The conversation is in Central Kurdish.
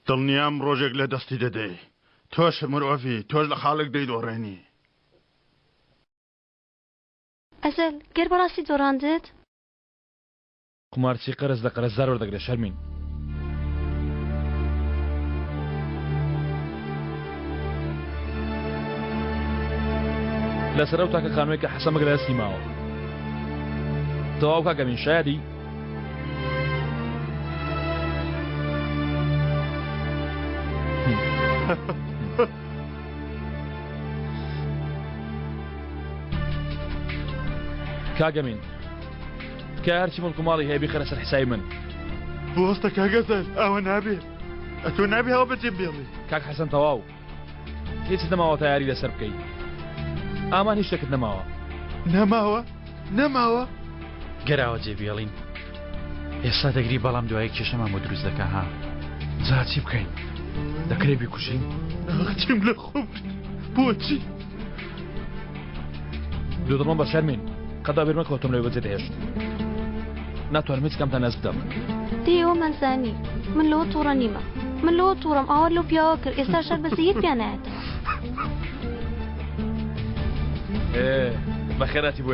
دڵنیام ڕۆژێک لە دەستی دەدەی. تۆش مرۆڤی، تۆش لە خاڵێک دەیدۆڕێنی. ئەزەل، گەر بەڕاستی دۆڕاندت؟ قومارچی قەرز لە قەرزدار وەردەگرێ شەرمین. لەسەر ئەو تاکە خانووەی کە حەسەن بەگ لە دەستی ماوە. تەواو کاک ئەمین شایەدی؟ کاک ئەمین تکایە هەرچی مڵک و ماڵی هەیە بیخەرە سەر حسابی من. بوەستە کاک ئەزەل ئەوە نابێ ئەتۆ نابێ ئەوە بەجێم بێڵی. کاک حەسەن تەواو هیچت نەماوە تا یاری لەسەر بکەی ئامان هیچ شتێکت نەماوە. نەماوە نەماوە. گەر ئاوا جێ بێڵین ئێستا دەگری بەڵام دوایی کێشەمان بۆ دروست دەکا ها. جا چی بکەین دەکرێ بیکوژین؟ ئاخ چیم لە خۆم کرد بۆچی؟ دوودڵ مەبە شەرمین قەت وا بیر مەکەوە تۆم لەوێ بەجێ دەهێشت ناتوانم هیچ کامتان لەدەست بدەم. دەی ئەوەمان زانی من لەوە توڕە نیمە من لەوە توڕەم ئاوات لەو پیاوە کرد ئێستاش هەر بەزەییت پیا نایەتەوە. ئێ بەخێرهاتی بۆ یاری.